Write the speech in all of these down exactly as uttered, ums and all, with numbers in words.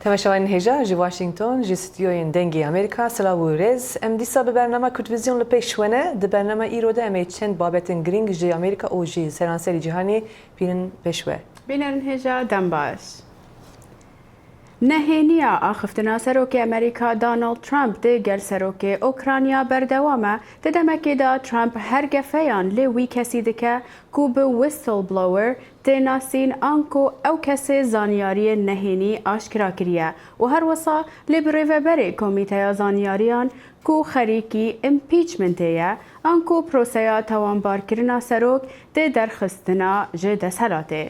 Temaşevanên hêja ji Washington, ji stûdyoyên Dengê Amerîka, silav û rêz. Em dîsa bi bernama Kurd Vizyon li pêş we ne. Di bernama îro de em ê çend babetên girîng ji Amerîka û ji seranserî cîhanê bînin pêş we. Bînerên hêja, dem baş. Nehêniya axiftina Serokê Amerîka Donald Trump dê gel Serokê Ukrayna berdewam e. Di demekê de Trump her gefeyan lê wî kesî dike ku bi whistleblower tê nasîn, anku ew kesê zanyariyên nehênî aşkera kiriye û her wisa lê birêveberê Komîteya Zanyariyan ku xerîkî impeachmentê ye, anku proseya tawanbarkirina serok tê derxistina ji desthilatê.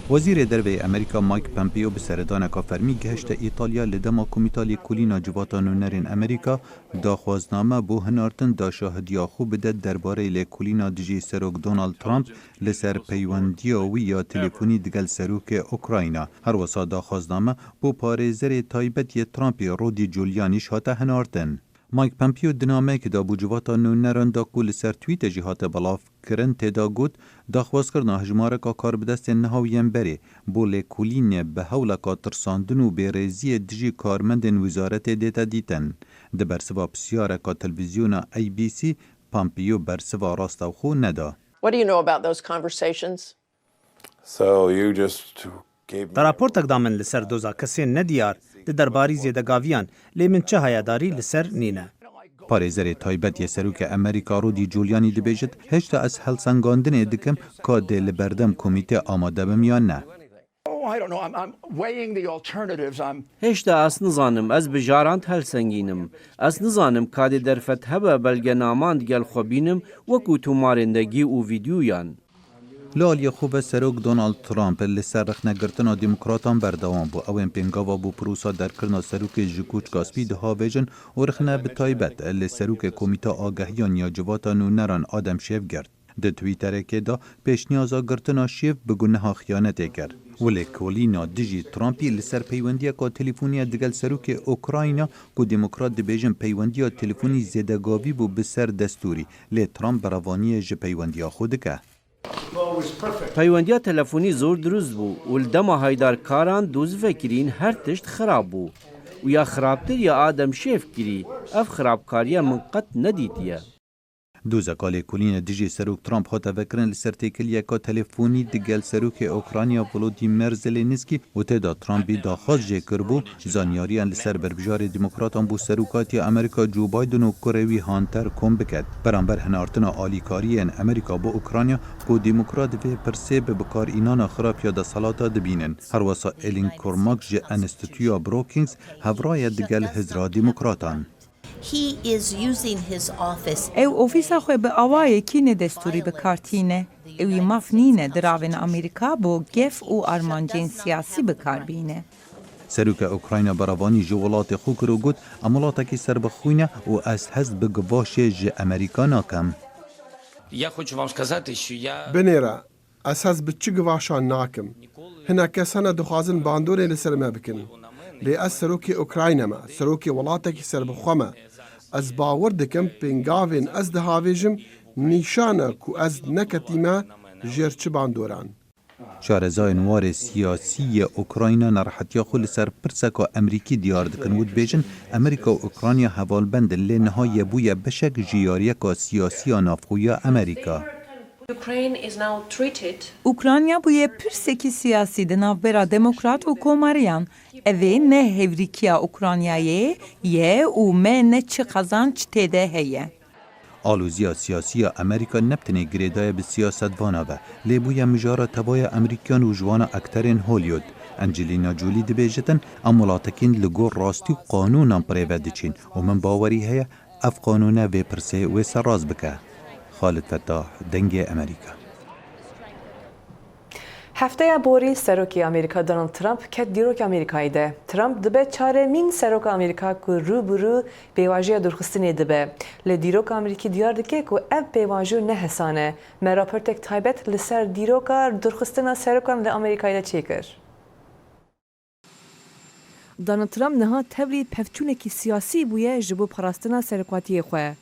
Wezîrê Derve yê Amerîka Mike Pompeo bi seredaneka fermî gihişte Îtalya, li dema Komîta Lêkolîna Civata Nûnerên Amerîka daxwazname bo hinartin da şahidiya xwe bide derbarê lêkolîna dijî Serok Donald Trump li ser peywendiya wî ya telefonî digel Serokê Ukrayna. Her wisa daxwazname bo parêzerê taybet yê Trumpê Rudy Giuliani jî hate hinartin. Mike Pompeo di nameyekê de bo civata nûneran da ku li ser Twitter jî hate belav kirin, tê de got, daxwazkirina hejmareka karbidestên niha û yên berê bo lêkolînê bi hewleka tirsandin û bêrêziyê dijî karmendên wizaretê dête dîtin. Di bersiva pisyareka televîzyona A B C, Pompeo bersiva rastewxo neda. What do you know about those conversations? So you just gave me Te raportek da min li ser doza kesên nediyar di derbarî zêdegaviyan, lê min çi hayadarî li ser nîne. Parêzerê taybet yê Serokê Amerîka Rudy Giuliani dibêjit, hêşta ez helsengandinê dikim ka dê li berdem komîtê amade bim yan ne. Oh, I don't know. I'm, I'm weighing the alternatives. I'm Hêşta ez nizanim, ez bijarand helsengînim. Ez nizanim ka dê derfet hebe belgenaman digel xwe bînim, wekû tomarên degî û vîdyoyan. Li aliyê xwe ve Serok Donald Trump li ser rexnegirtina demokratan berdewam bû. Ew ên pêngava bo prosa derkirina serokê ji koçka spî dihavêjin û rexne bi taybet li serokê Komîta Agahiyan ya Civata Nûneran Adam Schiff girt. Di Twitterekê de pêşniyaza girtina Schiff bi guneha xiyanetê kir. Û lêkolîna dijî Trumpî li ser peywendiyeka telefoniya digel serokê Ukrayna ku demokrat dibêjin peywendiya telefonî zêdegavî bû bi ser destûrî, lê Trump berevaniyê ji peywendiya xwe dike. Peywendiya telefonî zor dirust bû û li dema haydarkaran doz vekirîn her tişt xirab bû û ya xirabtir ya Adam Schiff kirî, ev xirabkariya min qet nedîtiye. Dozeka lêkolînê dijî Serok Trump hate vekirin li ser têkiliyeka telefonî digel Serokê Ukrayna Volodymyr Zelensky û tê de Trumpî daxwaz jê kiribû, zanyariyan li ser berbijarê demokratan bo serokatiya Amerîka Joe Biden û kurê wî Hunter kom biket. Beramber hinartina alîkariyên Amerîka bo Ukrayna ku demokrat vê pirsê bi bikarînana xirab ya desthilata dibînin. Herwesa Elin Kormak ji Enstîtuya Brookings hevra ye digel Hizra Demokratan. He is using his office. Ew ofîsa xwe bi awayekî nedestûrî bi kar tîne. Ew ê maf nîne diravên Amerîka bo gef û armancên siyasî bi kar bîne. Serokê Ukrayna berevanî ji welatê xwe kir û got, em welatekî serbixwe ne û ez hest bi givaşê ji Amerîka nakim. Я хочу вам сказати, що я Binêre, ez hez bi çi givaşan nakim. Hinek kes hene dixwazin bandorê li ser me bikin. Lê ez serokê Ukrayna me, serokê welatekî serbixwe me. Ez bawer dikim pêngavên ez dihavêjim nîşan e ku ez neketîme jêr çi bandoran. Şarezayên warê siyasî yê Ukrayna nerehetiya xwe li ser pirseka Amerîkî diyar dikin û dibêjin, Amerîka û Ukrayna hevalbend in, lê niha ye bûye beşek ji yariyeka siyasî ya navxwe ya Amerîka. Ukraine is now treated Ukrayna bûye pirsekî siyasî di navbera demokrat û komariyan. Ev ê ne hêvrîkiya Ukraynayê ye û me ne çi qazanc tê de heye. Aloziya siyasî ya Amerîka ne bi tenê girêdayî bi siyasetvana ve, lê bûye mijara tevaya Amerîkiyan û ji wana akterên Hollywood. Angelina Jolie dibêjitin, em welatekî ne li gor rastî û qanûnan bi rê ve diçin û min bawerî heye, ev qanûne vê pirsê wê serrast bike. Xalid Fettah, Dengê Amerîka. Hefteya borî Serokê Amerîka Donald Trump ket dîroka Amerîkayê de. Trump dibe çaremîn seroka Amerîka ku rû bi rû pêvajoya dûrxistinê dibe. Lê dîroka Amerîkî diyar dike ku ev pêvajo ne hesan e. Me raportek taybet li ser dîroka dûrxistina serokan li Amerîkayê de çêkir. Donald Trump niha tevlî pevçûnekî siyasî bûye ji bo parastina serokatiyê xwe.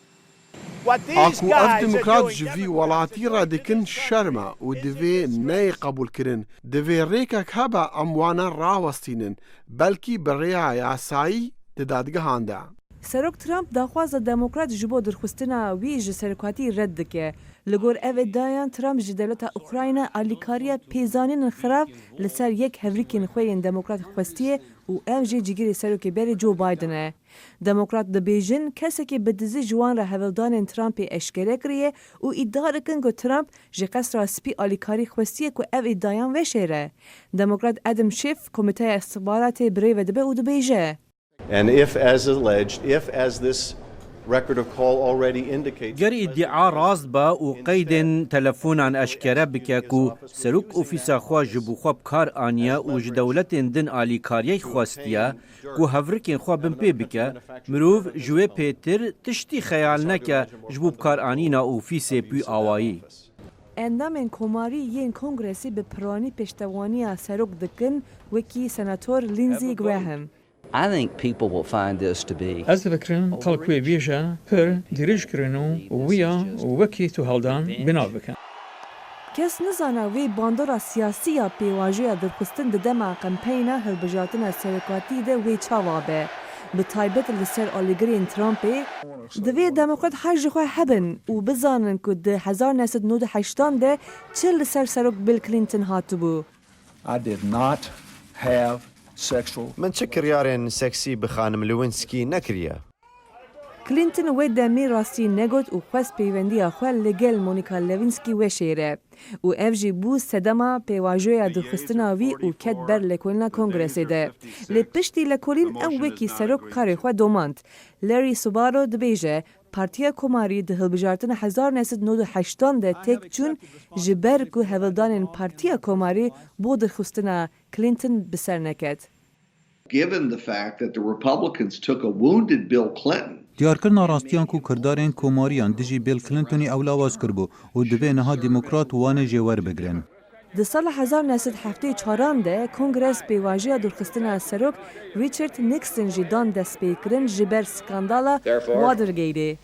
A ku ev demokrat ji vî welatî re dikin şerm e û divê neyê qebûlkirin. Divê rêkek hebe em wana rawestînin, belkî bi rêya yasayî di dadgehan de. Serok Trump daxwaza demokrat ji bo derxistina wî ji serokatî red dike. Li gor ev îdiayan, Trump ji dewleta Ukrayna alîkariya pêzanînên xirav li ser yek hevrikên xwe yên demokrat xwestiye û ev jî cîgirê serokê berê Joe Biden e. Demokrat dibêjin, kesekî bi dizî ji wan re hevildanên Trumpê eşkere kiriye û îdia dikin ku Trump ji Qesra Spî alîkarî xwestiye ku ev îdiayan veşêre. Demokrat Adam Schiff Komîteya Îstixbaratê birêve dibe û dibêje. And if, as alleged, if, as this record of call already indicates, Ger îdia rast be û qeydên telefonan eşkere bike ku serok ofîsa xwe ji bo xwe bi kar aniye û ji dewletên din alîkariyek xwestiye ku hevrikên xwe binpê bike, mirov ji wê pêtir tiştî xeyal neke ji bo bikaranîna ofîsê bi wî awayî. Endamên komarî yên kongresê bi piranî pêştevaniya serok dikin, wekî senator Lindsey Graham. I think people will find this to be Ez difikirim xelk wê bêje pir dirêjkirin û wiya wekî tu heldan binav bikin. Kes nizana wê bandora siyasî ya pêvajoya derxistin di dema kampeyna hilbijartina serokatî de wê çawa be, bi taybet li ser alîgirên Trumpê. Divê demokrat her ji xwe hebin û bizanin ku di hezar neh sed nod û heştan de çi li ser serok Bill Clinton hatibû. I did not have sexual Min çi kiryarên seksî bi xanim Lewinsky nekiriye. Clinton wê demê rastî negot û xwest peywendiya xwe li gel Monica Lewinsky weşêre û ev jî bû sedema pêvajoya dûrxistina wî û ket ber lêkolîna kongresê de. Lê piştî lêkolîn ew wekî serok karê xwe domand. Larry Subaru dibêje, Partiya Komarî di hilbijartina hezar neh sed nod û heştan de têk çûn, ji ber ku hevildanên Partiya Komarî bo dûrxistina Clinton bi ser neket. Given the fact that the Republicans took a wounded Bill Clinton, Diyarkirina rastiyan ku kirdarên komariyan dijî Bill Clintonî ew lawaz kiribû û divê niha demokrat wan ê jê werbigirin. Di sala hezar neh sed heftê û çaran de Kongres pêvajoya dûrxistina serok Richard Nixon jî dan destpêkirin ji ber skandala Watergateê.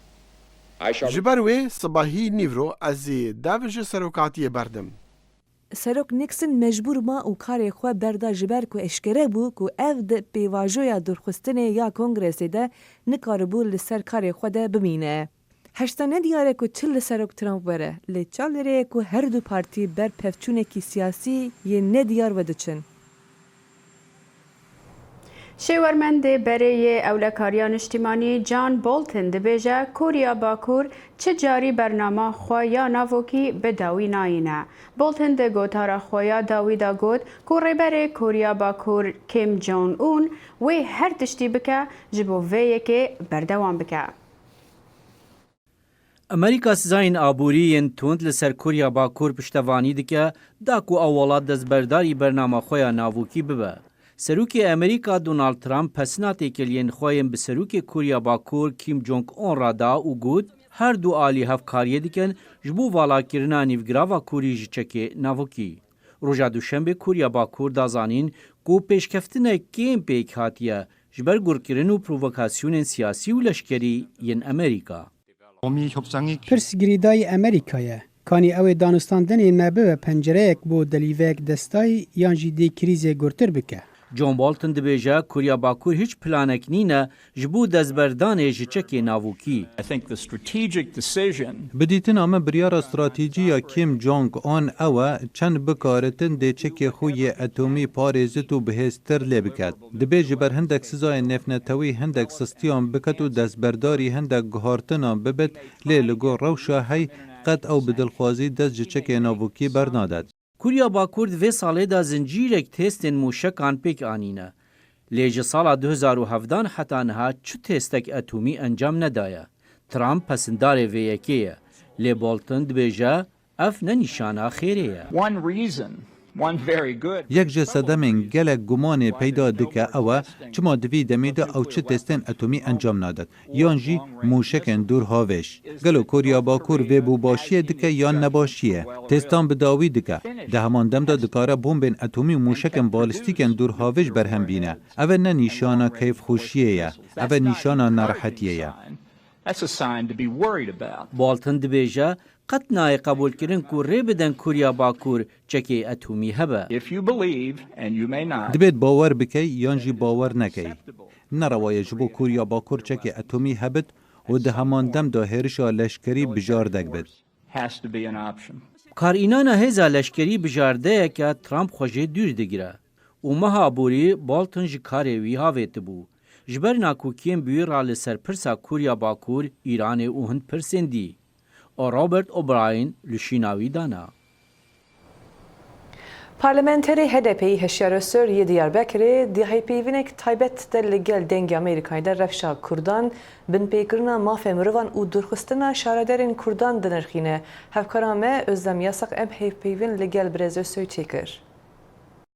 Ji ber wê sibahî nîvro ez ê dev ji serokatiyê berdim. Serok Nixon mecbûr ma û karê xwe berda ji ber ku eşkere bû ku ev di pêvajoya dûrxistinê ya Kongresê de nikaribû li ser karê xwe de bimîne. Hişta nediyar e ku çi li serok Trump were, lê çalêrê ye ku her du partî ber pevçûnekî siyasî yê nediyar ve diçin. Şêwermendê berê yê ewlekariya niştîmanî John Bolton dibêje, Koriya Bakur çi carî bernama xwe ya navokî bi dawî nayîne. Bolton di gotara xwe ya dawî de got ku Rêberê Koriya Bakur Kim Jong-un wê her tiştî bike ji bo vê yekê berdewam bike. Amerîka sizayên aborî yên tund li ser Koriya Bakur piştevanî dike, da ku ew welat destberdarî bernama xwe ya navokî bibe. Serokê Amerîka Donald Trump pesina têkiliyên xwe yên bi serokê Koriya Bakur Kim Jong-un re da û got, her du alî hevkariyê dikin ji bo valakirina nîvgirava Korî ji çekê navokî. Roja Duşembê Koriya Bakur da zanîn ku pêşkeftinek kêm pêk hatiye ji ber gurkirin û provokasyonên siyasî û leşkerî yên Amerîka. Pirs girîdayî Amerîka ye. Kanî ew ê danûstandinên me bibe pencereyek bo dilîveyek destayî yan jî dê krîzê gurtir bike? John Bolton dibêje, Koriya Bakur hiç planek nîne ji bo destberdanê ji çekê navokî. I think the strategic decision Bi dîtina min biryara stratejî ya Kim Jong-un ew e, çend bikaritin dê çekê xwe yê etomî parêzit û bihêztir lê biket. Dibê ji ber hindek sizayên nêvnetewî hindek sistiyan biket û destberdarî hindek guhartinan bibit, lê li gor rewşa hey qet ew bi dilxwazî dest ji çekê navokî bernadet. Koriya Bakur di vê salê de zincîrek testên mûşekan pêk anîne. Lê ji sala du hezar û hevdan heta niha çi testek etomî encam nedaye. Trump pesindarê vê yekê ye. Lê Bolton dibêje, ev ne nîşana xêrê ye. One reason, one very good Yek ji sedemên gelek gumanê peyda dike ew e, çima di vî demî de ew çi testên etomî encam nadet, yan jî mûşekên dûr havêj. Gelo Koriya Bakur vê bû başiyê dike yan nebaşiyê? Testan bi dawî dike. Di heman dem de dikare bombên etomî û mûşekên balîstîkên dûr havêj berhem bîne. Ev e ne nîşana keyfxweşiyê ye. Ev e nîşana nerehetiyê ye. That's a sign to be worried about. Bolton dibêje, qet nayê qebûlkirin ku rê bidin Kûrya Bakur çekê etomî hebe. If you believe, and you may not, Dibêt bawer bikey yan jî bawer nekey. Nerewa ye ji bo Kûrya Bakur çekê etomî hebit û di heman dem de hêrişa leşkerî bijardek bit. has to be an option. Karînana hêza leşkerî bijardeyeke Trump xwe jê dûr digire û meha borî Bolton ji karê wî havêtibû. Ji ber nakokiyên bi wî re li ser pirsa Kûrya Bakur, Îranê û hin pirsên dî. Û Robert O'Brien li şîna wî dana. Parlamenterê H D P'yî Heşyar Özsoy yê Diyarbekirê di hevpeyvînek taybet de li gel Dengê Amerîkayê de rewşa Kurdan, binpêkirina mafê mirovan û dûrxistina şaredarên Kurdan dinirxîne. Hevkara me Özlem Yasak em hevpeyvîn li gel birêz Özsoy çêkir.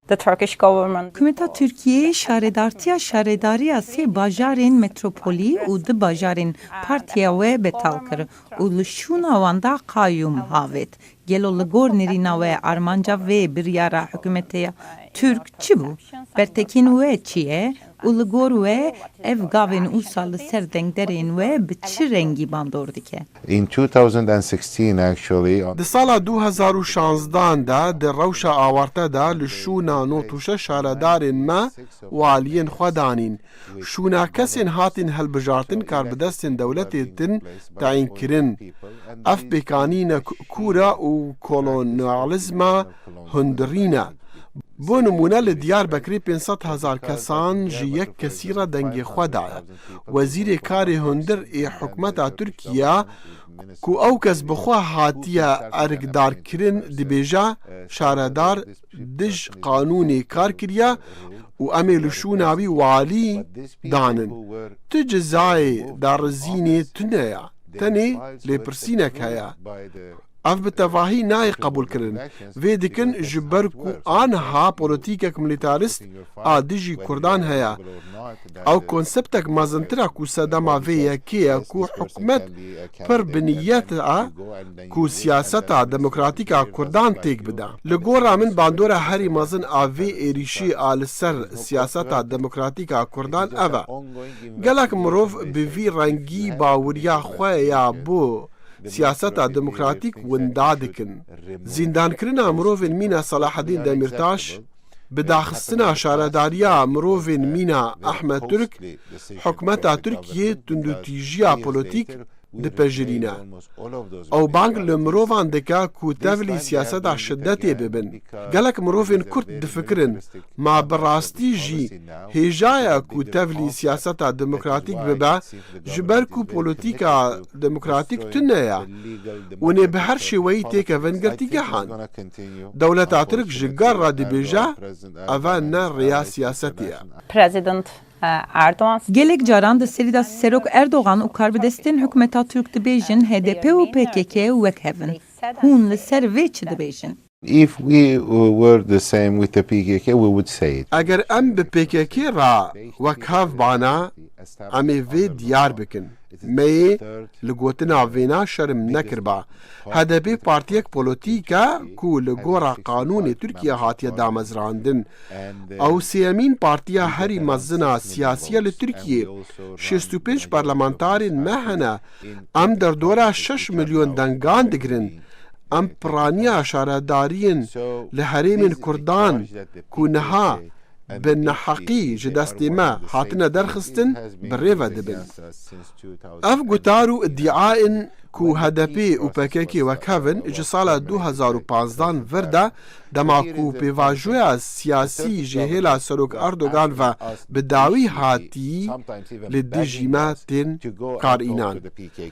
The Turkish government. Hikûmeta Tirkiyeyê şaredartiya şaredariya sê bajarên metropolî û du bajarên partiya we betal kir û li şûna wan de qayûm havêt. Gelo li gor nêrîna we armanca vê biryara hikûmetê ya Tirk çi bû? Bertekên we çi ye? Û li gor we ev gavên wisa li ser dengderên we bi çi rengî bandor dike? In two thousand and sixteen, actually, on Di sala du hezar û şanzdan de di rewşa awarte de li şûna nod û şeş şaredarên me û aliyên xwe danîn. Şûna kesên hatîn hilbijartin karbidestên dewletê din teyîn kirin. Ev pêkanînek kûr e û kolonyalîzma hundirîn e. Bo nimûne li Diyarbekirê pênc sed hezar kesan ji yek kesî re dengê xwe daye. Wezîrê Karê Hundir ê hikûmeta Tirkiye ku ew kes bi xwe hatiye erkdarkirin dibêje, şaredar dij qanûnê kar kiriye û em ê li şûna wî walî danin. Tu cizayê darizînê tune ye. Tenê lêpirsînek heye. Ev bi tevahî nayê qebûlkirin. Vê dikin ji ber ku aniha polîtîkek milîtarîst a dijî Kurdan heye. Ew konseptek mezintir e ku sedema vê yekê ye ku hikûmet pir bi niyet e ku siyaseta demokratîk a Kurdan têk bide. Li gora min bandora herî mezin a vê êrîşî a li ser siyaseta demokratîk a Kurdan ev e. Gelek mirov bi vî rengî baweriya xwe ya bo siyaseta demokratîk winda dikin. Zîndankirina mirovên mîna Selahedîn Demîrtaş, bi daxistina şaredariya mirovên mîna Ahmet Türk, hikûmeta Tirkiyê tundûtîjiya polîtîk dipejirîne. Ew bang li mirovan dike ku tevlî siyaseta şidetê bibin. Gelek mirovên Kurd difikirin, ma bi rastî jî hêja ye ku tevlî siyaseta demokratîk bibe, ji ber ku polîtîka demokratîk tune ye. Hûn ê bi her şêweyî têkevin girtîgehan. Dewleta Tirk ji gar re dibêje, eve ne rêya siyasetê ye. President uh, Erdogan. Gelek caran di serî de Serok Erdogan û karbidestên hikûmeta Tirk dibêjin H D P û P K K wek hev in. Hûn li ser vê çi dibêjin? If we uh, were the same with the P K K, we would say it. Eger em bi P K K re wek hev bana, em ê vê diyar bikin. Me yê li gotina vêna şerm nekiriba. H D P partiyek polîtîk e ku li gora qanûnê Tirkiye hatiye damezrandin. Ew sêyemîn partiya herî mezin a siyasî ye li Tirkiyê. Şêst û pênc parlamentarên me hene. Em derdora şeş milyon dengan digirin. Em piraniya şaredariyên li herêmên Kurdan ku niha bi neheqî ji destê me hatine derxistin, bi rê ve dibin. Ev gutar û îdiayên ku H D P û P K K wek hev in, ji sala du hezar û panzdan vir de, dema ku pêvajoya siyasî ji hêla Serok Erdogan ve bi dawî hatî li dijî me tên karînan.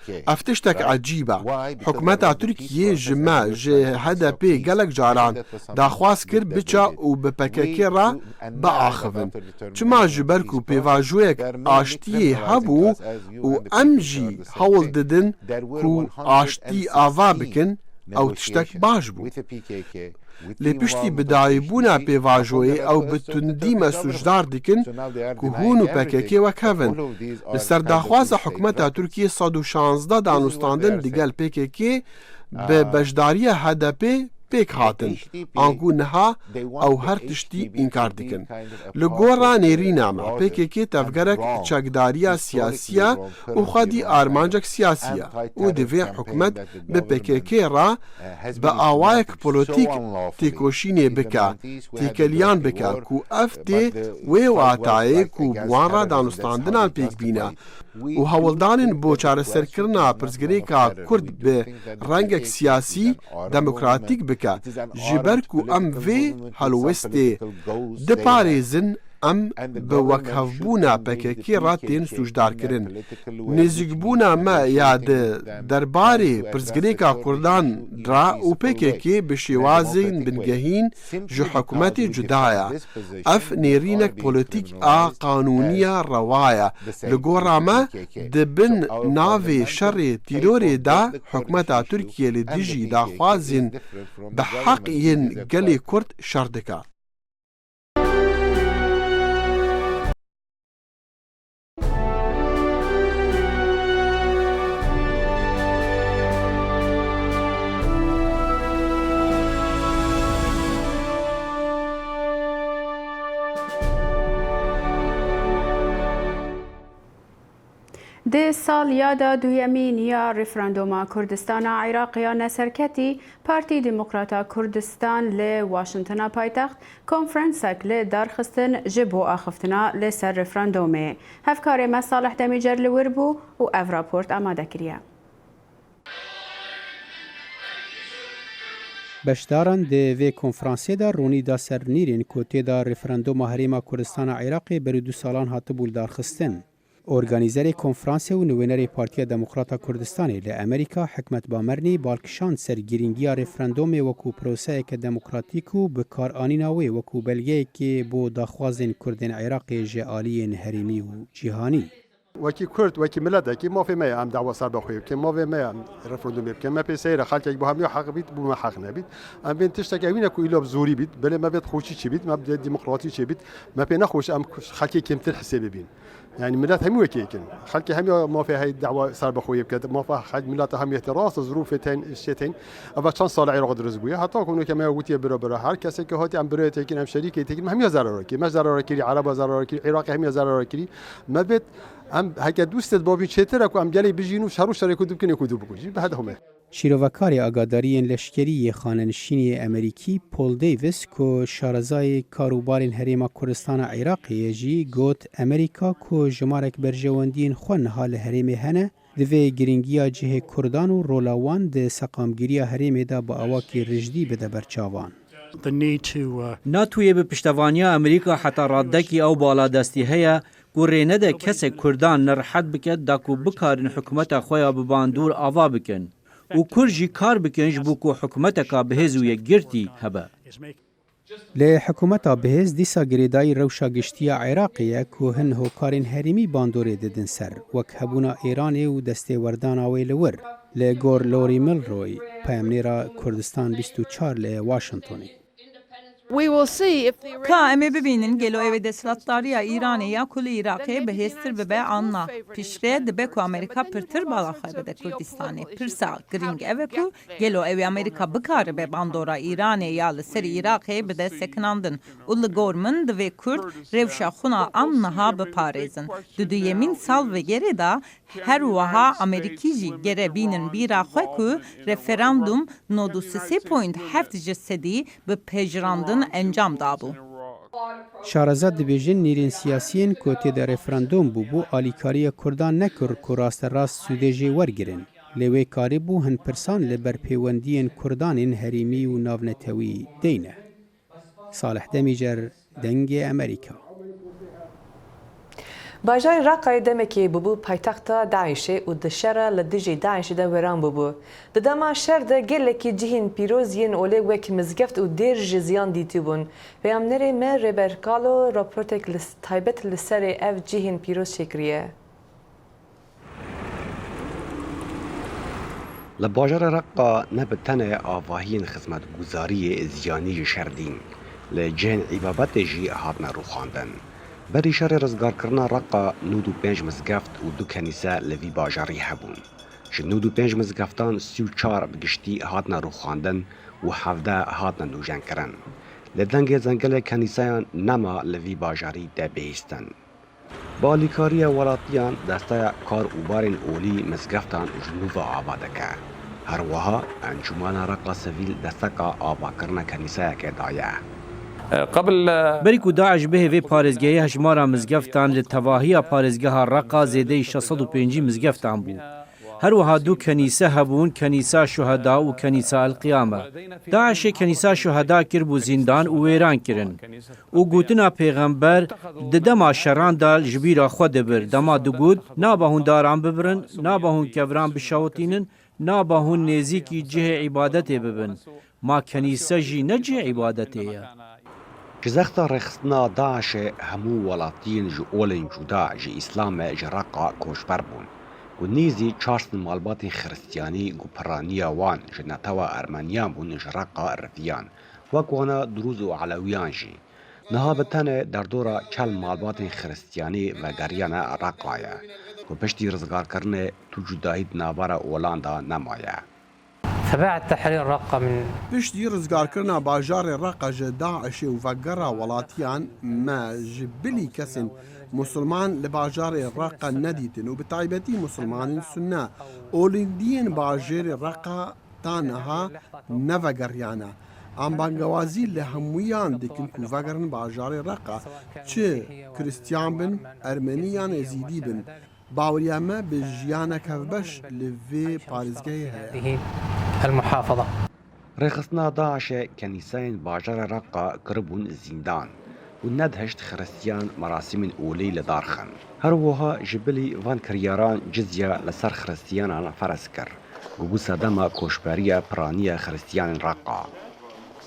Ev tiştek ecîb e. Hikûmeta Tirkiyê ji me, ji H D P gelek caran daxwaz kir biçe û bi P K K re biaxivin. Çima? Ji ber ku pêvajoyek aştiyê hebû û em jî hewl didin ku aştî ava bikin, ew tiştek baş bû. Lê piştî bidayîbûna pêvajoyê ew bi tundî me sûcdar dikin ku hûn û P K K wek hev in. Li ser daxwaza hikûmeta Tirkiyê sed û şanzdeh danûstandin digel P K K bi beşdariya H D P pêk hatin, anku niha ew her tiştî înkar dikin. Li gora nêrîna me, P K K tevgerek çekdariya siyasî ye û xwedî armancek siyasî ye û divê hikûmet bi P K K re bi awayek polîtîk têkoşînê bike, têkeliyan bike ku ev tê wê watayê ku bi wan re danûstandinan pêk bîne û hewldanên bo çareserkirina pirsgirêka Kurd bi rengek siyasî, demokratîk bike. Ji ber ku em vê helwestê diparêzin, em bi wekhevbûna P K K re tên sûcdarkirin. Nêzîkbûna me ya di derbarê pirsgirêka Kurdan re û P K K bi şêwazên bingehîn ji hikûmetê cuda ye. Ev nêrînek polîtîk a qanûnî ya rewa ye. Li gora me, di bin navê şerê tîrorê de hikûmeta Tirkiyê li dijî daxwazên bi heq yên gelê Kurd şer dike. Di saliyada duyemîn ya referanduma Kurdistana Iraqê ya neserketî, Partî Demokrata Kurdistan li Washingtona paytext konferansek li dar xistin ji bo axiftina li ser referandumê. Hevkarê me Salih Demîcer li wir bû û ev raport amade kiriye. Beşdaran di vê konferansê de ronî da ser nîrên ku tê de referanduma Herêma Kurdistana Iraqê berî du salan hatibû lidarxistin. Organîzerê konferansê û nivînerê Partiya Demokrata Kurdistanê li Amerîka, Hikmet Bamernî, bal kişand ser girîngiya referandumê wekû proseyeke demokratîk û bikaranîna wê wekû belgeyekê bo daxwazên Kurdên Iraqê ji aliyên herêmî û cîhanî. Wekî Kurd, wekî miletekî mafê me ye em dawa serbexweyê bikin, mafê me ye em referandumê bikin. Me pê seyr e, xelkek bo hemiya heq bît, bo me heq nebît. Em bên tiştek ewîne ku îlo bi zorî bît, belê me bêt xweşî çêbît, me bê demokratî çêbît. Me pê nexweş em xelkê kêmtir hisê bibîn. Yani milet hemû wekî yek in. Xelkê hemiya mafê hey dawa serbexweyê bike, mafa xelk mileta hemû yek tê. Rast e, zirûfê tên, ştê tên. Eva çend sal Iraq dirust bûye. Heta ku nûke me ya gotiye bira bira. Her kesê ke hatiye em birayê tekin, em şerîkê tekin, me hemiya zerara kirî. Me zerara kirî, Ereba zerara kirî, Iraqê hemiya zerara kirî. Me bêt em heke dûstê bavî çêtir e ku em gelê bijîn û şer û şerê ku dibkin ê ku dû bikujî. Bi hedef me. Şîrovekarê agadariyên leşkerî yê xanenişînî yê Amerîkî Paul Davis ku şarezayê karûbarên Herêma Kurdistana Iraqê ye jî got, Amerîka ku jimarek berjewendiyên xwe niha li herêmê hene, divê girîngiya cihê Kurdan û rola wan di seqamgiriya herêmê de bi awakî rijdî bide ber çavan. The need to, uh, NATOyê bi piştevaniya Amerîka heta radekî ew baladestî heye ku rê nede kesek Kurdan nerehet bike da ku bikarin hikûmeta xwe ya bi bandor ava bikin û Kurd jî kar bikin ji bo ku hikûmeteka bihêz û yekgirtî hebe. Lê hikûmeta bihêz dîsa girêdayî rewşa giştî ya Iraqê ye ku hin hokarên herêmî bandorê didin ser, wek hebûna Îranê û destêwerdana wê li wir. Li gor Lori Milroy, peyamnêra Kurdistan bîst û çar li Washingtonê. We will see if the Ka em ê bibînin gelo ew ê desthilatdariya Îranê ya ku li Iraqê bihêztir bibe an na. Piştre dibe ku Amerîka pirtir bala xwe bide Kurdistanê. Pirsa girîng ev e ku gelo ew ê Amerîka bikaribe bandora Îranê ya li ser Iraqê bide sekinandin û li gor min divê Kurd rewşa xwe na an niha biparêzin. Di duyemîn salvegirê de her wiha Amerîkî jî gere bînin bîra xwe ku referandum nod û sê point heft ji sedî bi pejirandin encam dabû. Şareza dibêjin nîrên siyasiyên ku tê de referandum bûbû alîkariya Kurdan nekir ku rasterast sûdê jê wergirin. Lê wê karîbû hin pirsan li ber pêwendiyên Kurdan ên herêmî û navnetewî deyne. Salih Demîcer, Dengê Amerîka. Bajarê Reqayê demekê bûbû paytexta DAIŞê û di şera li dijî DAIŞê de weran bûbû. Di dema şer de gelekî cihên pîroz yên olê wek mizgeft û dêr jî ziyan dîtibûn. Peyamnerê me Rêber Kalo raportek li, taybet li serê ev cihên pîroz çêkiriye. Li bajarê Reqa ne bi tenê avahiyên xizmetguzariyê ziyanî ji şer dîn, li cihên îbabetê jî hatine rûxandin. Berî şerê rizgarkirina Reqa nod û pênc mizgeft û du kenîse li vî bajarî hebûn. Ji nod û pênc mizgeftan sî û çar bi giştî hatine rûxandin û hevdeh hatine nûjenkirin. Li dengê zengelê kenîseyan nema li vî bajarî te bihîstin. Bi alîkariya welatiyan, desteya kar û barên olî mizgeftan ji nû ve ava dike. Her wiha Encûmena Reqa Sivîl desteka avakirina kenîseyekê daye. قبل Berî ku DAIŞ bihê vê parêzgehê, hejmara mizgeftan li tevahiya parêzgeha Reqa zêdeyî şeş sed û pêncî mizgeftan bû. Her wiha du kenîse hebûn, Kenîsa Şuheda û Kenîsa El Qiyame. DAIŞê Kenîsa Şuheda kiribû zîndan û wêran kirin. Û gotina Pêxember di dema şeran de ji bîra xwe dibir, dema digot, Naba hûn daran bibirin, naba hûn kevran bişewitînin, naba hûn nêzîkî cihê îbadetê bibin. Ma kenîse jî ne cihê îbadetê ye? Ji zexta rêxistina DAIŞê hemû welatiyên ji olên cuda ji Îslamê ji Reqa koçber bûn û nêzî çar sed malbatên Xiristiyanî ku piraniya wan ji netewa Ermeniyan bûn ji Reqa riviyan, wek wana Durûz û Elewiyan jî. Niha bi tenê derdora çel malbatên Xiristiyanî vegeriyane Reqa ye ku piştî rizgarkirinê tu cudahî di navbera olan de nemaye. فبعد تحرير رقة من Piştî rizgarkirina bajarê Reqa ji DAIŞê û vegera welatiyan, me ji bilî kesên musulman li bajarê Reqa nedîtin û bi taybetî musulmanên sunne. Olîndiyên bajarê Reqa ta niha nevegeriyane. Em bangewazî li hemûyan dikin ku vegerin bajarê Reqa. Çi Kristiyan bin, Ermenî yan Êzîdî bin. Baweriya me bi jiyanek hevbeş li vê parêzgehê heye. هذه المحافظة. Rêxistina DAIŞê kenîseyên bajarê Reqa kiribûn zîndan û nedihişt Xiristiyan merasîmên olî li dar xin. Her wiha ji bilî van kiryaran cizya li ser Xiristiyanan ferz kir ku bû sedema koçberiya piraniya Xiristiyanên Reqa.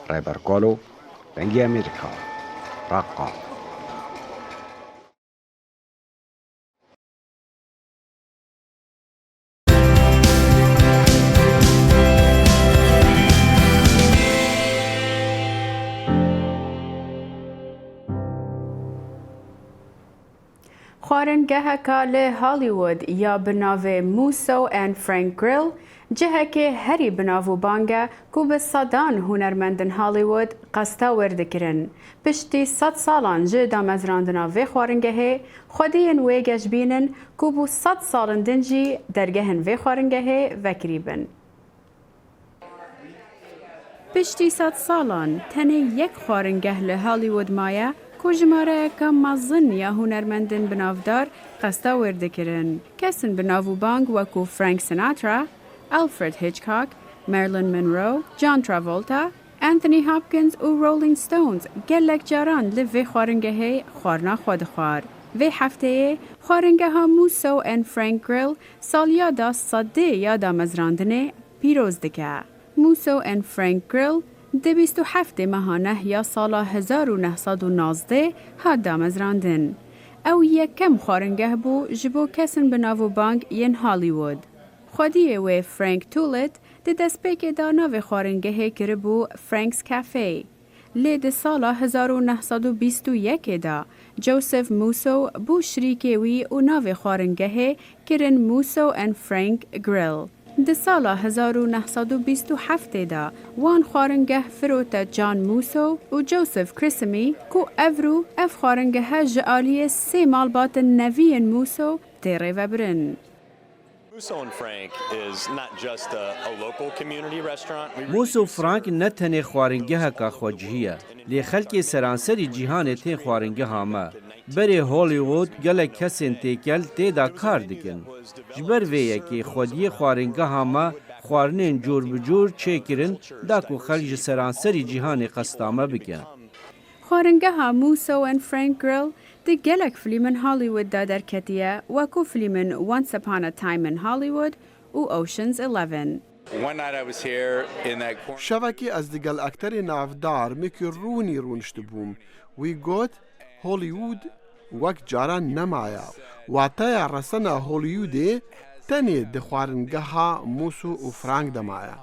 Rêber Kolo, Dengê Amerîka, Reqa. Xwaringeheka li Hollywood ya bi navê Musso and Frank Grill cihekê herî bi nav û bang e ku bi sedan hunermendên Hollywood qesta wêr dikirin. Piştî sed salan ji damezrandina vê xwaringehê, xwediyên wê geşbîn in ku bo sed salên din jî dergehên vê xwaringehê vekirî bin. Piştî sed salan tenê yek xwaringeh li Hollywood maye ku jimareyeke mezin ya hunermendên binavdar qesta wêr dikirin. Kesên bi nav û bang wekû Frank Sinatra, Alfred Hitchcock, Marilyn Monroe, John Travolta, Anthony Hopkins û Rolling Stones gelek caran li vê xwaringehê xwarina xwe dixwar. Vê hefteyê xwaringeha Musso and Frank Grill saliyada sedê ya damezrandinê pîroz dike. Musso and Frank Grill di bîst û heftê meha neh ya sala hezar û neh sed û nazdeh hat damezrandin. Ew yekem xwaringeh bû ji bo kesên bi nav û bang yên Hollywood. Xwediyê wê Frank Tullett di destpêkê de navê xwaringehê kiribû Frank's Cafe. Lê di sala hezar û neh sed û bîst û yekê de Joseph Musso bû şirîkê wî û navê xwaringehê kirin Musso and Frank Grill. Di sala hezar û neh sed û bîst û heftê de wan xwaringeh firote John Musso û Joseph Crissamy ku evrû ev xwaringehe ji aliyê sê malbatên nevî yên Musso tê rêvebirin. Musso and Frank is not just a, a local community restaurant. We Musso Frank ne tenê xwaringeheka xwecihî ye, lê xelkê seranserî cîhanê tên xwaringeha me. Berê Hollywood gelek kesên têkel tê de kar dikin. Ji ber vê yekê xwediyê xwaringeha me xwarinên cûr bi cûr çêkirin, da ku xelk ji seranserî cîhanê qesta me bikin. Xwaringeha Musso and Frank Grill di gelek filmên Hollywood de derketiye, wekû filmên Once Upon a Time in Hollywood û Ocean's Eleven. One night I was here in that corner. Şevekê ez digel ekterê navdar Mickey Rooney rûniştibûm. Wî got, Hollywood wek caran nemaye. Wateya resena Hollywoodê tenê di xwaringeha Musso û Frank de maye.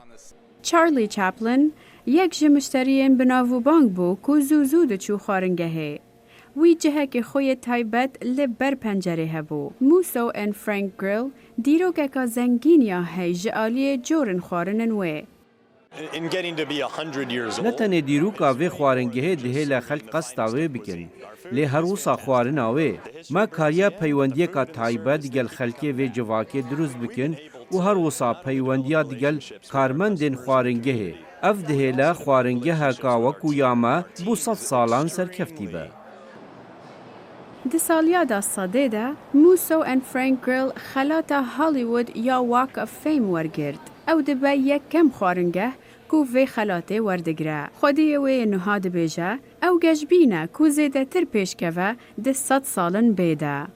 Charlie Chaplin yek ji mişteriyên bi nav û bang bû ku zû zû diçû xwaringehê. Wî cihekê xwe yê taybet li ber pencerê hebû. Musso and Frank Grill dîrokeka zengîn ya heye ji aliyê corên xwarinin wê. In, in getting to be a hundred years old. Ne tenê dîroka vê xwaringehê dihêle xelk qesta wê bikin, lê her wisa xwarina wê. Me kariye peywendiyeka taybet digel xelkê vê civakê dirust bikin û her wisa peywendiya digel karmendên xwaringehê. Ev dihêle xwaringeheka wekû ya me bo sed salan serkeftî be. Di saliya da sedê de, Musso and Frank Grill xelata Hollywood ya Walk of Fame wergirt. Ew dibe yekem xwaringeh ku vê xelatê werdigire. Xwediyê wê yê nuha dibêje, ew geşbîn e ku zêdetir pêşkeve di sed salin bê de.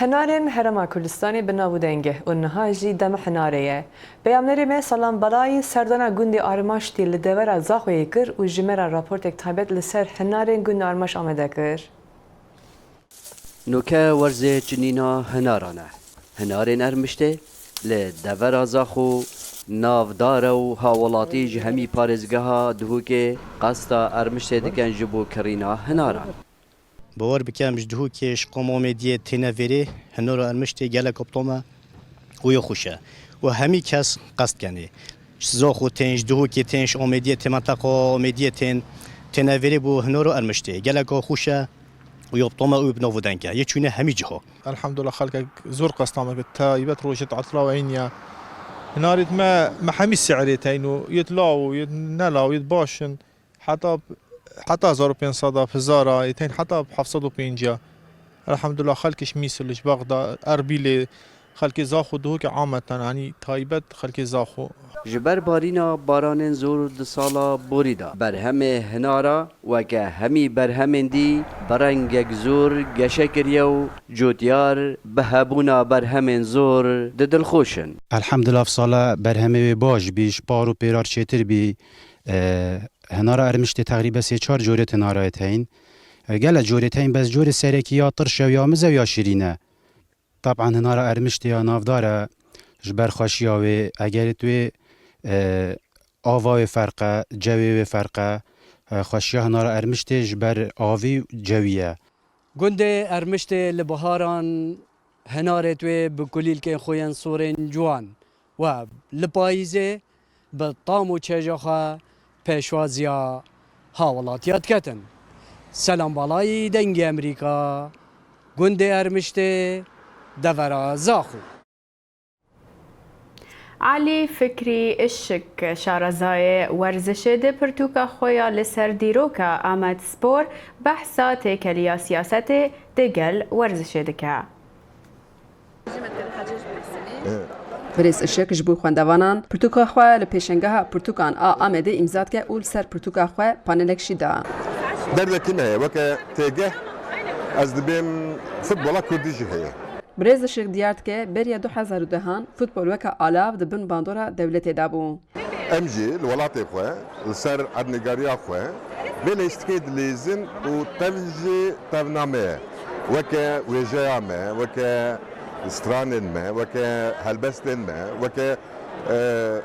Hinarên Herêma Kurdistanê bi nav û deng e û niha jî dema hinarê ye. Peyamnerê me Selam Balayî serdana gundê Armaştê li devera Zaxoyê kir û ji me re raportek taybet li ser hinarên gundê Armaş amade kir. Noke werzê çinîna hinaran e. Hinarên Ermiştê li devera Zaxo navdar e û hawelatî ji hemî parêzgeha Duhokê qesta Ermiştê dikin ji bo kirîna hinaran. Bawer bike em ji Duhokê, ji qoma Omêdiyê têne vêrê, hinara Ermiştê gelek optom e û ya xweş e. Û hemî kes qest kenê. Ji Zaxo tên, ji Duhokê tên, ji Omêdiyê tên, menteqa Omêdiyê tên, têne vêrê bo hinara Ermiştê. Geleka xweş e û ya optom e û bi nav û deng e. Yê çûne hemî ciha. Elhamdulillah, xelkek zor qesta me kir, taybet rojê tatila we hîn ya. Hinarêt me, me hemî sî'rê teyn û yêt law û yêt nelaw, yêt baş in. Heta, heta hezar û pênc sed a, hezar a, yêt teyn heta heft sed û pêncî a. Elhamdulillah, xelkê ji Mîsil, ji Bexda, Erbîlê, xelkê Zaxo, Duhokê ameten, yanî taybet xelkê Zaxo. Ji ber barîna baranên zor di sala borî de, berhemê hinara weke hemî berhemên dî bi rengek zor geşe kiriye û cotyar bi hebûna berhemên zor di dilxweş in. Elhamdulillah, sala berhemê wê baş bî, ji par û pêrar çêtir bî. E, hinara Ermiştê teqrîbe sê çar corê hinarayê teyn. E, gele corê teyn, bes corê serekî ya tirş e, ya miz e, ya şirîn e. Taban hinara Ermiştê ya navdar e, ji ber xweşiya wê, egerit wê, e, ava wê ferq e, cewê wê ferq e. E, xweşiya hinara Ermiştê ji ber avî û cewî ye. Gundê Ermiştê li biharan hinarêt wê bi kulîlkên xwe yên sorên ciwan we li payîzê bi tam û çêja xwe pêşwaziya hawilatiya diketin. Selam Balayî, Dengê Emerîka, gundê Ermiştê, devera Zaxo. Elî Fikrî Işik, şarezayê werzişê, di pirtûka xwe ya li ser dîroka Amedspor behsa têkeliya siyasetê digel werzişê dike. Birêz Işik ji bo xwendevanan pirtûka xwe li Pêşengeha Pirtûkan a Amedê îmza dike û li ser pirtûka xwe panelek jî da. Derdekî me heye weke têgeh, ez dibêm futbola kurdî jî heye. Birêz Işik diyar dike, beriya du hezar û dehan futbol weke alav di bin bandora dewletê de bû. Em jî li welatê xwe, li ser erdnîgariya xwe, vê lêstikê dilîzin û tev jî tevna me ye. Weke wêjeya me, weke stranên me, weke helbestên me, weke, e,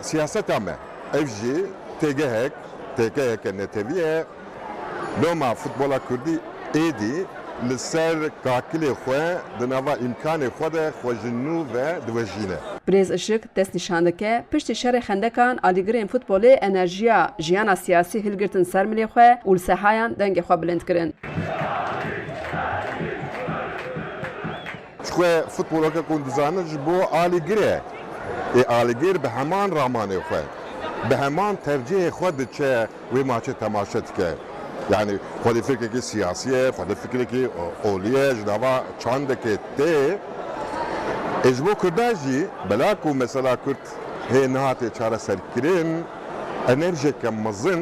siyaseta me. Ev jî têgehek, têgeheke netewî ye. Loma futbola kurdî êdî li ser kakilê xwe, di nava îmkanê xwe de xwe ji nû ve diwejîne. Birêz Işik destnîşan dike, piştî şerê xendekan alîgirên futbolê enerjiya jiyana siyasî hilgirtin ser milê xwe û li sehayan dengê xwe bilind kirin. Ji xwe futbol weke ku hûn dizanin ji bo alîgir e. Ê alîgir bi heman ramanê xwe, bi heman tercihê xwe diçe wê maçê temaşe dike. Yanî xwedî fikrekî siyasî ye, xwedî fikrekî o-, olî ye, ji nava çandekê tê. Ê ji bo Kurda jî, bela ku mesela Kurd hê nehate çareserkirin, enerjeke mezin,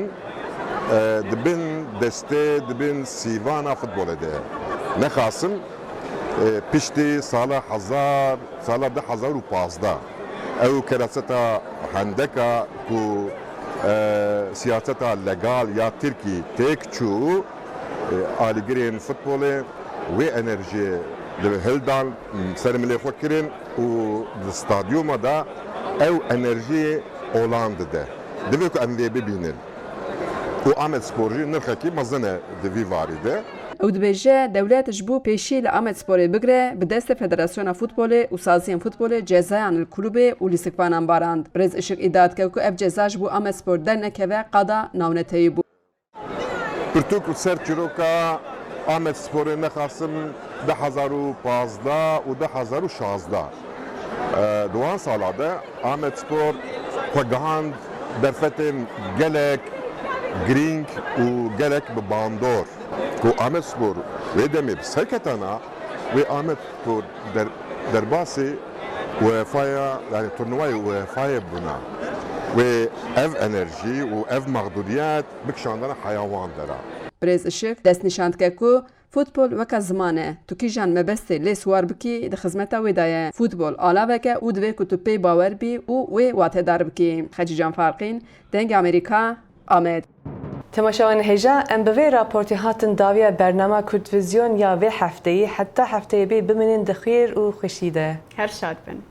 e, di bin destê, di bin sîvana futbolê de ye. Nexasim, e, piştî sala hezar, sala du hezar û pazdeh, ew kereseta hendeka ku, e, siyaseta legal ya Tirkî têk çû, e, alîgirên futbolê wê enerjiyê li hildan, ser milê xwe kirin û di stadyuma de ew enerjiyê olan dide. Divê ku em vê bibînin. Û Amedspor jî nirxekî mezin e di vî varî de. Ew dibêje, dewlet ji bo pêşî li Amedsporê bigire, bi destê Federasyona Futbolê û saziyên futbolê cezayan li kulûbê û lîstikvanan barand. Birêz Işik îdia dike ku ev ceza ji bo Amedspor dernekeve qada navnetewî bû. Pirtûk li ser çîroka Amedsporê nexasim du hezar û pazdeh û du hezar û şazdeh. E, di wan sala de Amedspor xwe gihand derfetên gelek girîng û gelek bi bandor. Ku Amedspor wê demê bi ser ketana, wê Amedspor der, derbasî UEFA ya, yani turnuvayê UEFA'yê bûna. Wê ev enerjî û ev mexdûdiyet bikişandana heya wan dera. Birêz Işik destnîşan dike ku futbol weke ziman e. Tu kîjan mebestê lê siwar bikî, di xizmeta wê de ye. Futbol alavek e û divê ku tu pê bawer bî û wê watedar bikî. Xecîcan Farqîn, Dengê Amerîka, Amed. Temaşevanên hêja, em bi vê raportê hatin dawiya bernama Kurdvizyon ya vê hefteyê. Heta hefteyê bê bimînin di xêr û xweşî de. Her şad bin.